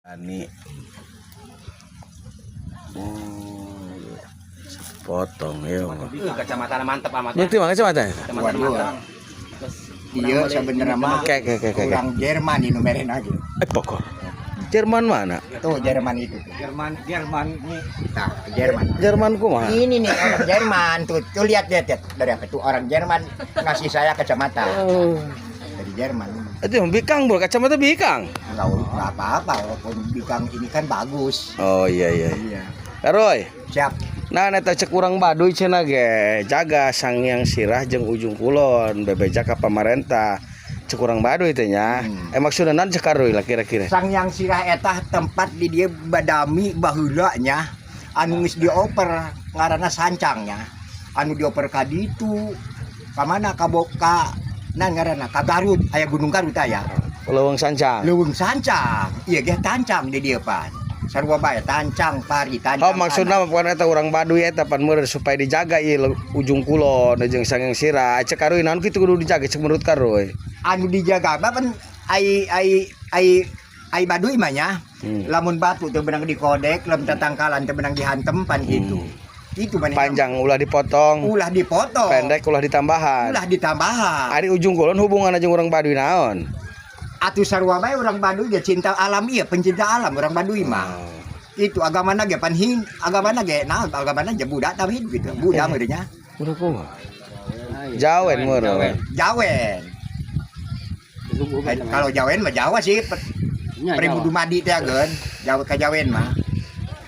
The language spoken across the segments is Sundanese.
Ani. Oh, potong ya. Kacamata mantep amat. Bukti mah kacamata. Kacamata Waduh. mantep. Terus Iya sebenarnya mah Oke. orang Jerman ini meren aja. Eh, pokok. Jerman mana? Tuh Jerman itu. Jerman, Jerman ini. Nah, Jerman. Jerman kumaha? Ini nih orang Jerman tuh. Tuh lihat lihat lihat dari apa tuh orang Jerman ngasih saya kacamata. Oh. Dari Jerman. Itu bikang, bro, kacamata bikang. Enggak apa-apa walaupun bikang ini kan bagus. Oh, iya. Iya. Karoy. Siap. Nah, eta cek urang Baduy cenah ge jaga Sangiang Sirah jeung Ujung Kulon bebeja ka pamarentah. Cek urang Baduy teh nya. Eh, maksudna naon cek Karoy lah kira-kira? Sangiang Sirah eta tempat di dia badami baheula nya anu geus dioper ngaranna sancangnya. Anu dioper ka ditu. Ka mana ka Boka nah ngaranna ka Garut aya Gunung Garut aya. Leuweung Sancang. Leuweung Sancang. Iya ge tancang di dieu pan. Sarua bae tancang pari tancang. Oh, maksudna mah bukan eta urang Baduy eta pan meureun supaya dijaga ieu Ujung Kulon jeung Sangiang Sirah. Cek Karoy naon kitu kudu dijaga cek menurut Karoy? Anu dijaga mah pan ai ai ai ai Baduy mah nya. Lamun batu teu beunang dikodek, lamun tatangkalan teu beunang dihantem pan gitu. Itu manehna. Panjang ulah dipotong, Ulah dipotong. Pendek ulah ditambahan. Ulah ditambahan. Ari Ujung Kulon hubungan jeung urang Baduy naon? Atuh sarua bae urang Baduy ge cinta alam ieu, pencinta alam urang Baduy mah. Oh. Itu agamana ge pan hin, agamana ge naon, agamana ge Buddha tapi gitu. Buddha meureun nya. Udah kumaha? Jawen meureun. Jawen. Kalau Jawen mah Jawa sih, Peribu Dumadi teh geun, Jawa ka Jawen mah.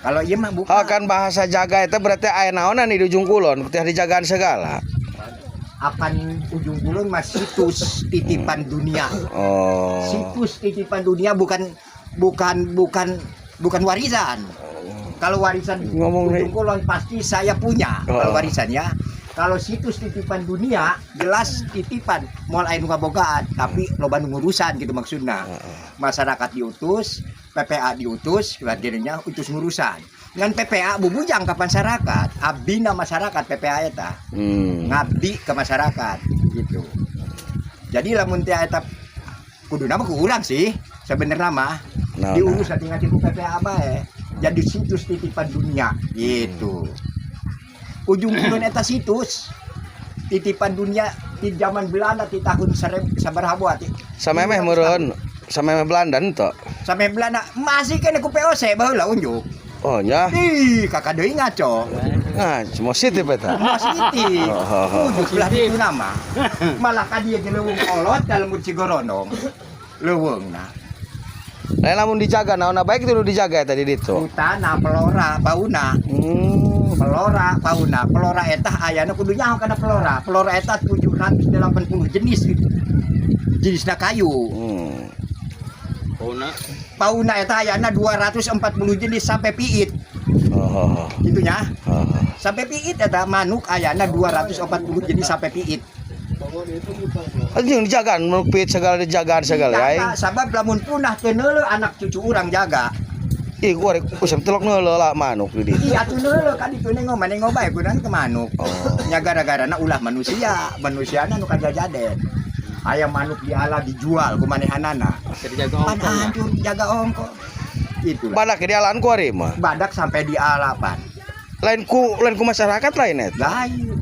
Kalau ieu mah bukan. Oh, kan bahasa jaga itu berarti aya naonan di Ujung Kulon, teh dijagaan segala. Apan Ujung Kulon mah situs titipan dunia. Oh. Situs titipan dunia, bukan bukan bukan bukan warisan. Kalau warisan Ngomong nih. Ujung Kulon pasti saya punya. Oh. Kalau warisan ya. Kalau situs titipan dunia jelas titipan moal aya nu ngabogaan tapi loba nu ngurusan gitu maksudna. Masyarakat diutus, PPA diutus, akhirnya utus ngurusan. Ngan PPA bubujang ke masyarakat, abdina masyarakat PPA eta ngabdi ke masyarakat gitu. Jadi lamun teh eta kuduna mah ku urang sih sebenarnya mah Nah, diurus hati ngati ku PPA bae. Jadi situs titipan dunia gitu. Ujung Kulon eta situs titipan dunia di zaman Belanda di tahun sabaraha buat. Samemeh meureun, samemeh Belanda ento. Sampai Belanda masih kena ku VOC baheula unjuk. Oh nya. Ih, kakak deui ngaco. Nah, positif eta. Positif. Oh. Ujuk belah itu nama. Malah ka dieu ge leuweung kolot dalam Cigorondong. Leuweung nah. Lain lamun dijaga naon baik itu dijaga tadi ditu. Hutana, flora, fauna. Flora, fauna. Flora eta ayana kudu nyaho kana flora. Flora eta 780 jenis gitu. Jenisna kayu. Fauna. Fauna eta ayana 240 jenis sampai piit. Oh. Gitu nya. Oh. Sampai piit eta manuk ayana 240 jenis sampai piit. Anjing dijagaan manuk piit segala dijagaan segala Jaga, aing. sabab lamun punah teu neuleuh anak cucu urang jaga. Ih, gua rek usap telok neuleuh lah manuk di ditu. Iya atuh neuleuh kan itu nengok maneh bae gunaan ke manuk. Oh. Nya gara-garana ulah manusia, manusiana nu kajajaden. Ayam manuk diala dijual ku manehanana. Jadi jaga Pan ongkong ya. hancur jaga ongko. Itulah. Badak dialaan ku ari mah. Badak sampai diala pan. Lain ku masyarakat lain eta. Lain.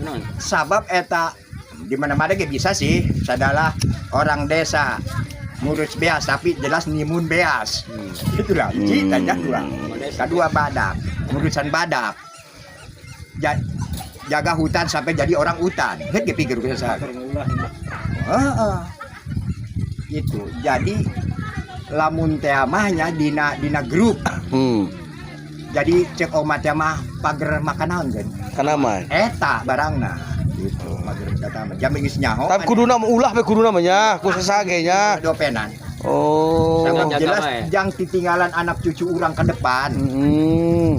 Naon? Sabab eta di mana-mana ge bisa sih, sadalah orang desa ngurus beas tapi jelas nimun beas. Itulah, hiji tanya dua. Kedua badak, ngurusan badak. Jaga hutan sampai jadi orang hutan. Heut ge pikir ku saha. Heeh. Itu. Jadi lamun teh mah nya dina dina grup. Jadi cek omat teh mah pager makan naon kan. Kanaman. Eta barangna gitu pager eta mah. Jam geus nyaho. Tapi kuduna mah ulah we kuduna mah nya, ku sasage nya. Dopenan. Oh. Sabab Jaga jelas bae. jang titinggalan anak cucu urang ke depan.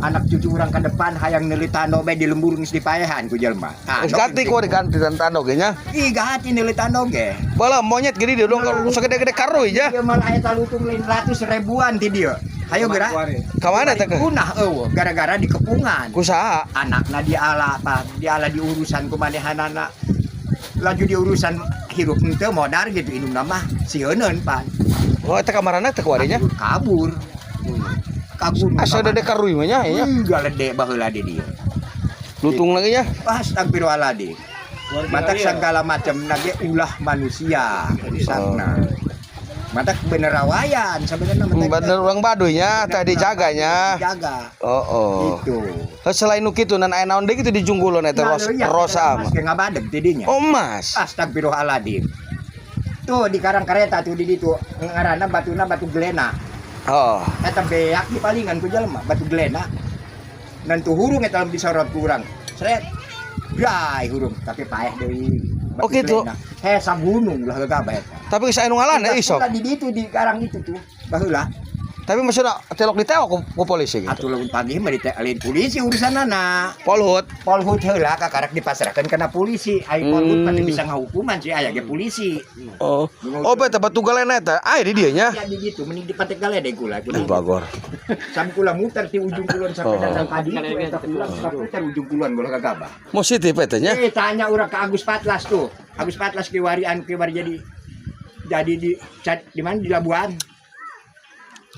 Anak cucu urang ke depan hayang neuli tando bae di lembur geus dipaehan ku jelema. Geus ganti ku diganti tando ge nya. Ih, ganti neuli tando ge. Bala monyet gede dia dong segede-gede karuy nya. Ieu malah eta lutung lain ratus ribuan ti dieu. Hayo geura. Ka mana teh? Punah eueuh gara-gara dikepungan. Ku saha? Anakna diala apa? Diala diurusan ku manehanana. Laju diurusan Hirup henteu modar gitu indungna mah sieuneun pan. Oh, eta kamarana teh kuarinya? Kabur. Kabur. Asa dede karuy mah nya nya. Galede baheula di dieu. Lutung lagi nya. Astagfirullahaladzim. Matak segala macam nage ulah manusia rusakna. Matak bener rawayan sebenarnya matak. Bener urang Baduynya teh dijaganya. Dijaga. Oh, oh. Gitu. Heuh, selain nu kitu nan aya naon deui kitu di Jungkulon eta Nah, ros iya, rosa mas mah. ge ngabadeg ti dinya. Oh, emas. Astagfirullahaladzim. Tuh di karang kereta tuh di ditu ngaranna batuna batu gelena. Oh. Eta beak di palingan ku jelema batu gelena. Nan tuh hurung eta disorot ku urang. Sret. Gay hurung tapi paeh deui. Batu Oh, gitu. gelena. Heh sagunung lah gagabah eta. Tapi geus aya nu ngalan eh isok. Di ditu di karang itu tuh. Baheula. Tapi maksudna telok ditewak ku polisi gitu. Atuh lamun pagi mah dite lain polisi urusanana. Polhut. Polhut heula kakarak dipasrahkeun kana polisi. Ai polhut pasti bisa ngahukuman sih aya ge polisi. Oh. Oh, beta batu galena eta. Aya di dieu nya. Ya di ditu mending dipatek galede gula. Ih, bagor. Sam kula muter ti ujung kulon sampai Oh. datang ka ditu eta kula sampai ujung kulon bola gagabah. Positif eta nya. Eh tanya urang ke Agus Patlas tuh. Agus Patlas kiwari anu kiwari jadi di mana di Labuan.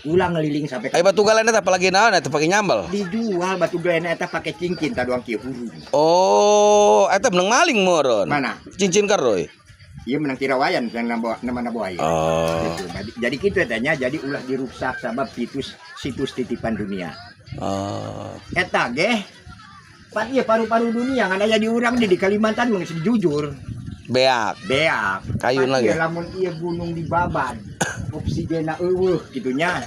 Ulang ngeliling sampai Ai batu galena eta apalagi naon eta pake nyambel. Dijual batu gelena eta pakai cincin taduang kieu hurung. Oh, eta menang maling meureun. Mana? Cincin karoy. Iya menang tirawayan yang nama nama buaya. Oh. Gitu. Jadi gitu tanya jadi ulah dirusak sabab situs situs titipan dunia. Oh. Eta ge pan ieu paru-paru dunia ngan aya di urang di Kalimantan mah geus jujur. Beak. Beak. Kayun Pan lagi. ieu lamun ieu gunung dibabat oksigenna eueuh gitunya.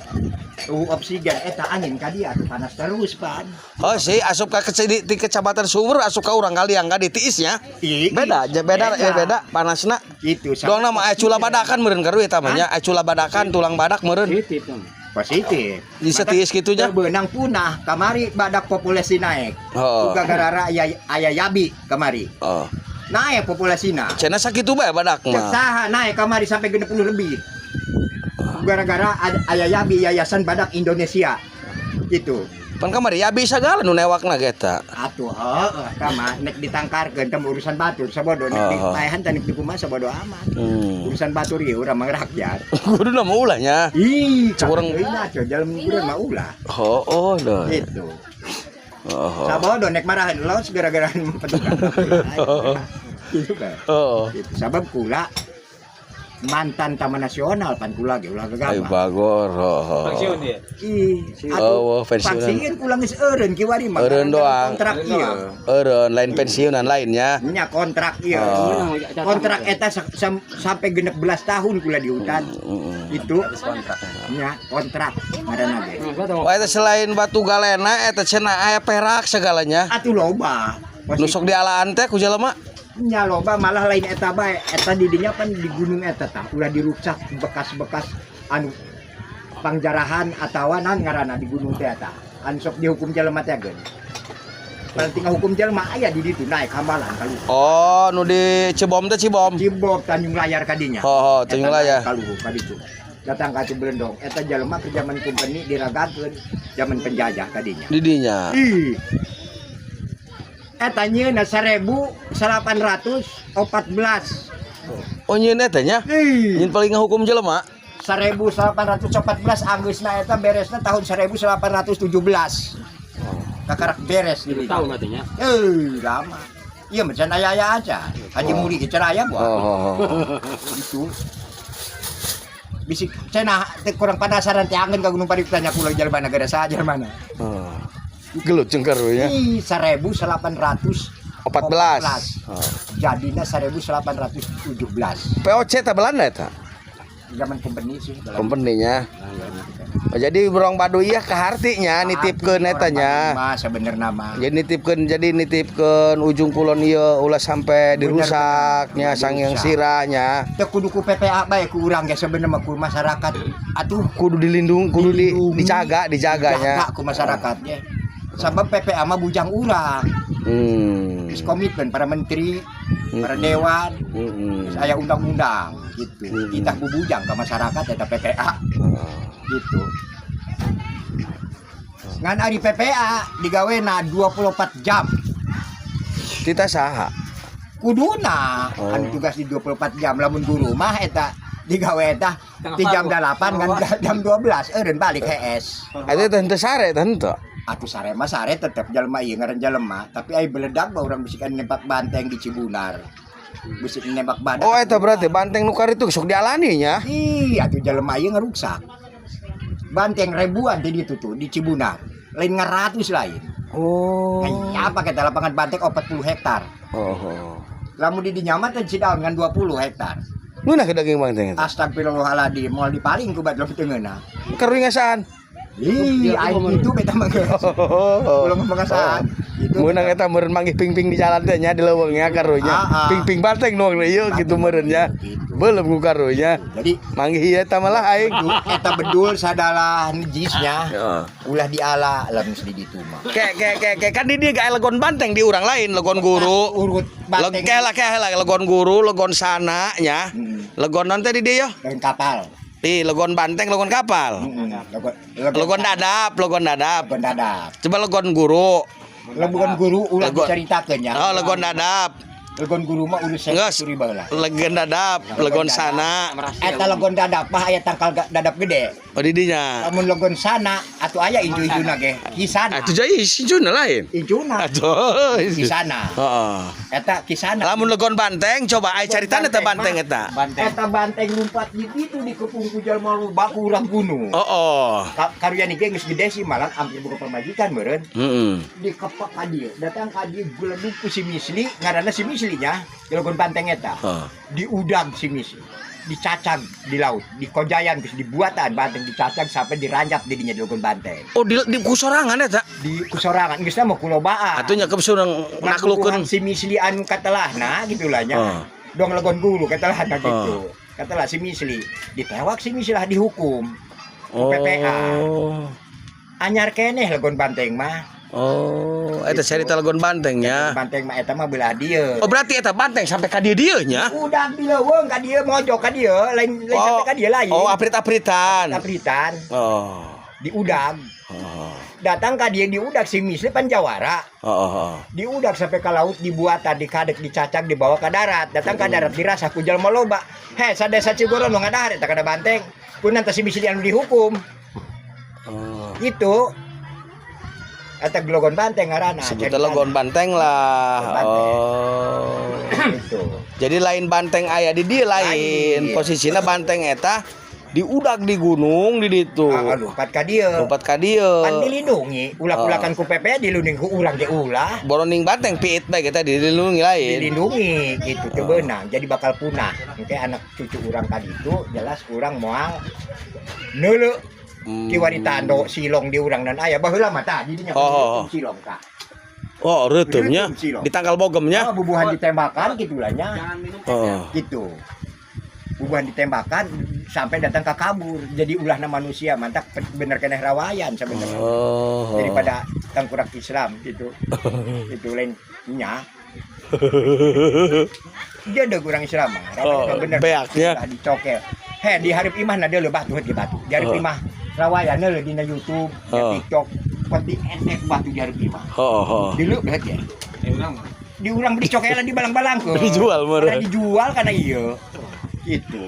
Eueuh oksigen eta angin ka dia atuh panas terus pan. Oh sih, asup ka di kecamatan Sumur asup ka urang kaliang ka di tiisnya. Ih, Beda, beda beda, beda panasna. Gitu. Doang nama aya cula badakan meureun karuy eta mah nya, aya cula badakan, tulang badak meureun. Positif dong. Positif. Bisa tiis gitunya. Teu beunang punah kamari badak populasi naik. Oh. Uga gara aya aya yabi kamari. Oh. Naik populasina. Cenah sakitu bae badak Cek mah. saha naik kamari sampai 60 lebih. Gara-gara aya yabi Yayasan Badak Indonesia. Gitu. Pan kamari ya bisa sagala nu newakna ge eta. Atuh heeh tah nek ditangkarkeun teh urusan batur sabodo nek Oh. dipaehan teh nek dikumaha sabodo amat. Urusan batur ieu urang mah rakyat. Kudu mah ulahnya. Ih, Cek urang- urang jalan urang mah ulah. Oh, oh, dah. Gitu. Oh. Sabodo nek marahan los gara-gara petugas. Gitu kan. Oh. Gitu. Sabab kula mantan Taman Nasional pan kula ge ulah Ay gegabah. bagor. Oh. Pensiun dia. Ih, Oh, pensiunan. Pensiun kula geus eureun kiwari mah. Eureun doang. Kontrak ieu. Eureun lain pensiunan lainnya. Nya kontrak ieu. Oh. Kontrak eta sampai 16 tahun kula di hutan. Itu nya kontrak ngaranna ge. Wah, eta selain batu galena eta cenah aya perak segalanya. Atuh loba. Nu sok dialaan teh ku jelema. Nya loba malah lain eta bae. Eta di dinya pan di gunung eta tah ulah dirusak bekas-bekas anu pangjarahan atawa naon ngaranna di gunung teh eta. Anu sok dihukum jelema teh geun. Paling tinggal hukum jelema aya di ditu naik hambalan kaluhur. Oh, nu di Cibom teh Cibom. Cibom Tanjung Layar kadinya. Oh, oh, Tanjung Eta Layar. naik Kaluhur ka ditu. Datang ka Ciblendong eta jelema ke zaman kumpeni diragakeun zaman penjajah kadinya. Di dinya. Ih. Eta nyieunna 1814. Oh, nyieun eta nya. Ih. Nyieun paling ngahukum jelema. 1814 anggeusna eta beresna tahun 1817. Kakarak beres di Tahun katanya. Eh, lama. Iya, macam aya-aya aja. Haji Muri ge aya buah. Oh, oh, oh. Itu. Bisik cenah teh kurang penasaran teh angeun ka Gunung Pari tanya kula jelema negara saja mana. Oh. Gelut jeung karunya. Ih, 1814. 14. Oh. Jadina 1817. POC teh Belanda eta. Zaman company sih. Belanda. Company-nya. Oh, jadi urang Baduy ya kahartinya nitipkeun eta nya. Mah sebenarnya mah. Jadi nitipkeun ujung kulon ieu ulah sampai dirusaknya Bener, sang yang dirusak. sirahnya. Teu kudu ku PPA bae ku urang ge sebenarnya mah ku masyarakat atuh Kudu dilindung, kudu dilindungi, dijaga, dijaganya. dijaga ku masyarakat ge. Sabab PPA mah bujang urang. Geus komitmen para menteri, para dewan, geus aya undang-undang gitu. Kita bubujang ke masyarakat eta PPA gitu. Ngan ari PPA digawena 24 jam. Kita saha? Kuduna Oh. anu tugas di 24 jam, lamun guru mah eta digawe eta di jam 8 kan jam 12 eureun balik HS. Eta teh henteu sare teh henteu. Atuh sare mah sare tetep jelema ieu ngaran jelema, tapi ai beledak mah urang bisikan nembak banteng di Cibunar. Bisik nembak badak. Oh, eta berarti banteng nu karitu sok dialani nya. Ih, atuh jelema ieu ngaruksak. Banteng ribuan di ditu tuh di Cibunar. Lain ngaratus lain. Oh. Nah, apa kita lapangan banteng 40 hektar. Oh. Lamun di dinya mah teh Cidaun ngan 20 hektar. Ngeunah ke daging banteng eta. Astagfirullahaladzim, moal dipaling ku batur teu ngeunah. Karunya ngasaan. Ih, aing itu beta mah geus. Ulah ngomong ngasaan. Itu Meunang eta meureun manggih ping-ping di jalan teh nya di leuweung nya karunya. Ah, ah. Ping-ping banteng nuang ieu gitu meureun nya. Gitu. Belum ku karunya. Jadi Manggih ieu eta malah aing. bedul, eta bedul sadalah nejisnya. Heeh. Ulah diala lamun di ditu mah. Ke ke ke ke kan di dieu ge aya legon banteng di urang lain, legon guru. Urut banteng. Ke lah ke lah legon guru, legon sana nya. Legon non teh di dieu yo. Legon kapal. Di legon banteng, legon kapal. Legon Legon dadap, legon dadap. Legon dadap. Coba legon guru. Legon guru ulah Legon. dicaritakeun nya. Oh, legon dadap. Legon guru mah urus Geus. suri baheula. Legon dadap, legon sana. Eta legon dadap mah aya tangkal dadap gede. Oh, di dinya. Lamun legon sana atuh aya inju-injuna ge. Kisana. Atuh jadi incuna lain. Injuna. Atuh. Kisana. Heeh. Eta kisana. Lamun legon banteng coba ai caritana eta banteng eta. Banteng. Eta banteng lumpat di ditu dikepung ku jalma loba ku urang gunung. Oh, oh. Karuyan ge geus gede sih malah hampir buka pamajikan meureun. Heeh. Dikepak ka dieu, datang ka dieu guledug ku si Misli, ngaranna si Misli nya, legon banteng eta. Heeh. Diudang si Misli, dicacag di laut, di kojayan geus dibuatan banteng dicacag sampai diranjap didinya di legon banteng. Oh, di kusorangan eta. Di kusorangan geus mah kulobaan. Atuh nya kebesurang naklukeun. Si Misli anu katelahna gitu lah nya. Oh. Dong legon guru katelahna gitu. Katelah si Misli, ditewak si Misli lah dihukum. Oh. PPA. Anyar keneh legon banteng mah. Oh, eta cerita legon banteng nya. Banteng mah eta mah belah dieu. Oh, berarti eta banteng sampai ka dieu-dieu nya. Udah di leuweung ka dieu mojok ka dieu, lain lain sampai ka dieu lain. Oh, aprit-apritan. Apritan Oh. diudag. Oh. Datang ka dieu diudag si Misli pan jawara. Oh, oh, oh. Diudag sampai ke laut dibuatan, dikadek, dicacag, dibawa ke darat. Datang ke darat dirasa ku jalma loba. He, sadesa Cigoro nu ngadahar eta kada banteng. Pun nanti si Misli anu dihukum. Oh. Gitu. Eta legon banteng ngaranna. Sebutnya legon banteng lah. Legon banteng. Oh. Gitu. Jadi lain banteng aya di dieu lain. Lain. Posisinya banteng eta diudag di gunung di ditu. Ah, lompat ka dieu. Lompat ka dieu. Pan dilindungi, ulah-ulakan ku PP dilindungi ku urang ge ulah. Boroning banteng piit bae kita dilindungi lain. Dilindungi gitu teu beunang, jadi bakal punah. Engke anak cucu urang ka ditu jelas urang moal neuleu. Kiwari tando silong di urang dan aya baheula mah tah di dinya Oh, oh, oh. silong ka. Oh, reuteumnya Reuteum silong. di tangkal bogemnya. Oh, bubuhan ditembakan gitu lah nya. Jangan minum es Oh. ya. Gitu. Bubuhan ditembakan sampai datang ke kabur. Jadi ulahna manusia mantak bener keneh rawayan sebenarnya. Oh. Daripada tangkurak Islam gitu. Itu lain nya. Dia ada kurang Islam mah. Rawayan Oh, mah bener. beaknya. Ulah dicokel. He di hareup imah na deuleu batu di batu. Di hareup Oh. imah rawayan deuleu dina YouTube, di Oh. TikTok, peti entek batu di hareup imah. Oh, oh. Deuleu behet ya. Eh, urang mah. Di urang beli cokelan di balang-balang ke. Dijual meureun. Karena dijual karena iya. Gitu.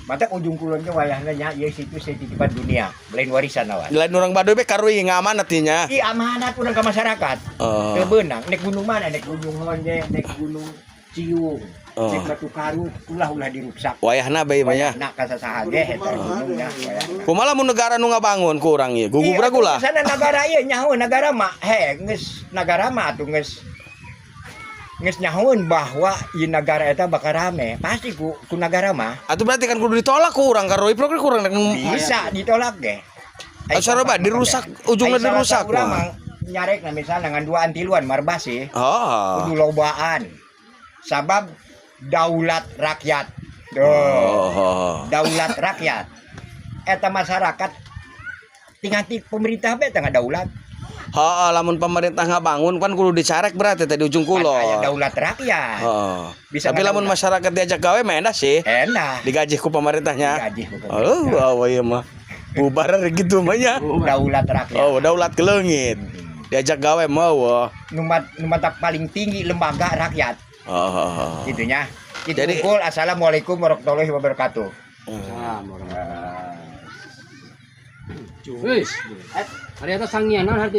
Mata ujung kulonnya wayahna nya ieu situ saya titipan dunia, lain warisan awan. Lain orang Baduy be karuy ngamanat nya. Ih amanat urang ke masyarakat. Oh. Teu beunang, nek gunung mana? Nek gunung Honje, nek gunung Ciung, Oh. nek Batu Karut, ulah-ulah diruksak. Wayahna bae mah nya. Wayahna ka sasaha ge eta gunungnya wayahna. Kumaha lamun negara nu ngabangun ku urang ieu? Gugubrag ulah. Sana nagara ieu nyaho nagara mah, he geus nagara mah atuh geus geus nyahoeun bahwa ieu nagara eta bakal rame. Pasti ku nagara mah Atuh berarti kan kudu ditolak ku urang karuy progres kurang rek bisa ditolak ge. Ah, sarua dirusak, ujungnya dirusak Urang mah. mah nyarekna misalnya ngan dua antiluan marbas sih. Oh. Kudu lobaan. Sabab daulat rakyat. Tuh. Oh. Daulat rakyat. Eta masyarakat tinggal ti pemerintah bae teh daulat. Heeh, lamun pemerintah ngabangun kan kudu dicarek berarti teh di ujung Kan aya kulon. daulat rakyat. Heeh. Bisa Tapi lamun ngadaulat. masyarakat diajak gawe mah enak sih. Enak. Digaji ku pemerintahnya. Digaji ku pemerintah. Oh, ieu mah. Bubar gitu mah nya. Daulat rakyat. Oh, daulat ke leungit. Diajak gawe mah wah. Nu matak paling tinggi lembaga rakyat. Oh. Gitu nya. Itu Jadi- assalamualaikum warahmatullahi wabarakatuh. Wis. Hari eta sangianan harti.